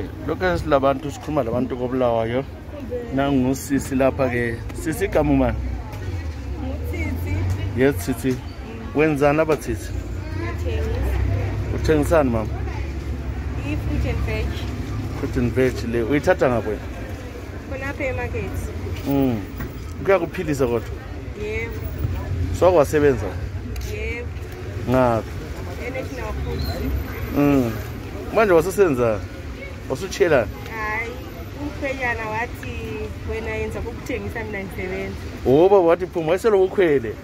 Lokho silabantu sikhuluma labantu koBulawayo nangusisi lapha ke sisi kamumani Tshisi. Yes Tshisi wenzani abathisi uthengisani mama Fruit and veg. Fruit and veg le uyithatha ngaphi Khonapha emarket. Kuyakuphilisa kodwa Yebo. Sokwasebenza Yebo. ngaphi National food. manje wasesenza wasutshela Hayi, umkhwenyana wathi wena yenza kokuthengisa mina ngisebenza. Baba wathi phuma wayeselo ukhwele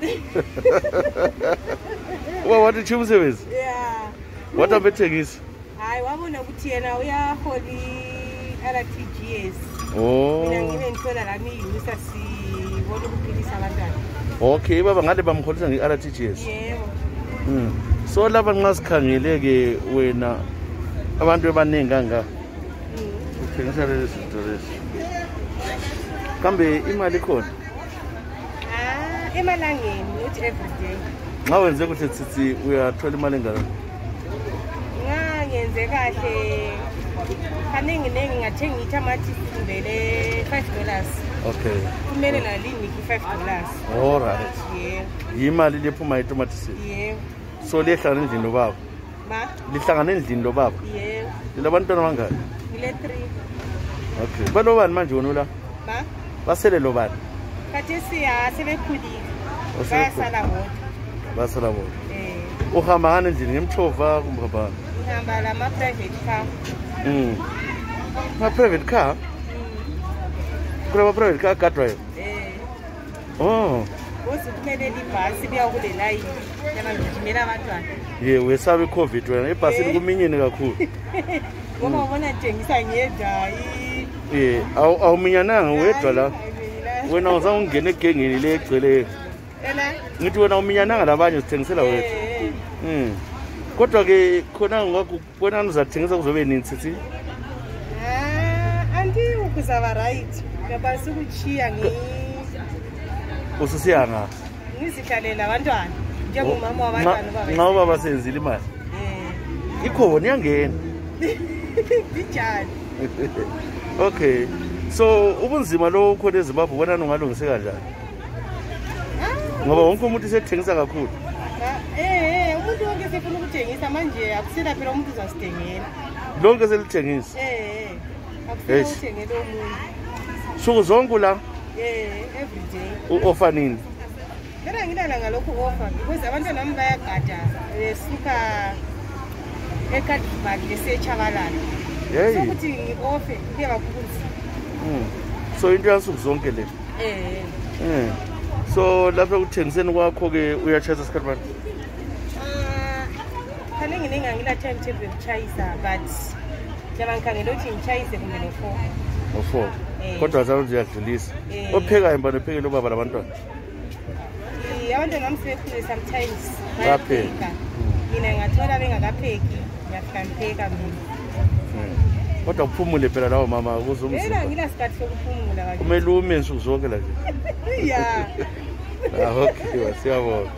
Baba wathi chimu umsebenzi Yeah. wathi abethengisa Hayi wabona ukuthi yena uyaholi RTGS. Oh Mina ngibe ngithola lami iyusa sibona ukuphilisa abantwana. Okay baba ngale bamkholisa ngeRTGS Yebo. So laba nxa sikhangeleke wena abantu abaningi kanga uthengisa lezi zinto lezi kambe imali khona Emalangeni not every day. nxa wenze kuhle Tshisi uyathola imali engaka Ngenze kahle kaningi ngathenga itamati sivele $5. Okay Kumele naliniki $5. All right Yebo. Imali lephuma etomatisi Yebo. So lihlangana endlini lobaba Ma? lihlangana endlini lobaba Yebo. lilabantwana bangaki Ngile 3. Okay balobani manje wona la Ma? basele lobani Khathi siya sebekhulile. Sebekhulile. Bayasala bodwa. basala bona uhamba ngani endlini ngemchova kumbe baba Ngihamba lama private car. Ma private car Kula private car gadwayo Oh Kumele libhasi kuya kule line. Yana ngijimela abantwana. Wesabe iCovid wena ebhasini kuminyene kakhulu Ngoba ubona thengisa ngedwa awuminyananga wedwa la wena uzange ungene egengeni le egcwele ngithi wena uminyananga labanye sithengisela wethu kodwa ke khona ngakubona uzathengisa kuzobe nini Tshisi anti ukuzaba right ngoba sikuchiya usisiyanga ngizihlalela abantwana njengomama wabantwana baba nxa ubaba senzile imali ikhona iyangena bijani Okay so ubunzima lo ukhona eZimbabwe bona ungalungiseka kanjani ngoba wonke umuntu sethengisa kakhulu umuntu wonke sefuna ukuthengisa manje akusela phela umuntu uzasithengela lonke selithengisa akusela ukuthengela umuntu suku zonke la every day u-offer nini phela ngilala ngalokhu offer because abantwana bami bayagada besuka eKadibali lesechabalala sokuthi ngi-offe kuyabakhulisa so into yansuku zonke le so lapha ekuthengiseni kwakho-ke uyatshayisa isikhathi bani kaningi ngila timetable yokutshayisa but njengoba ngikhangela ukuthi ngitshayise kumbe no-4 kodwa zalo ziyadlulisa ophekayo mbani ophekele ubaba labantwana abantwana bami sebekhulile sometimes bayapheka mina ngathola bengakapheki ngiyafika ngipheka mina kodwa uphumule phela lawo mama ukuze umzimba ngila sikhathi sokuphumula kumele ume nsuku zonke la nje ya okay siyabonga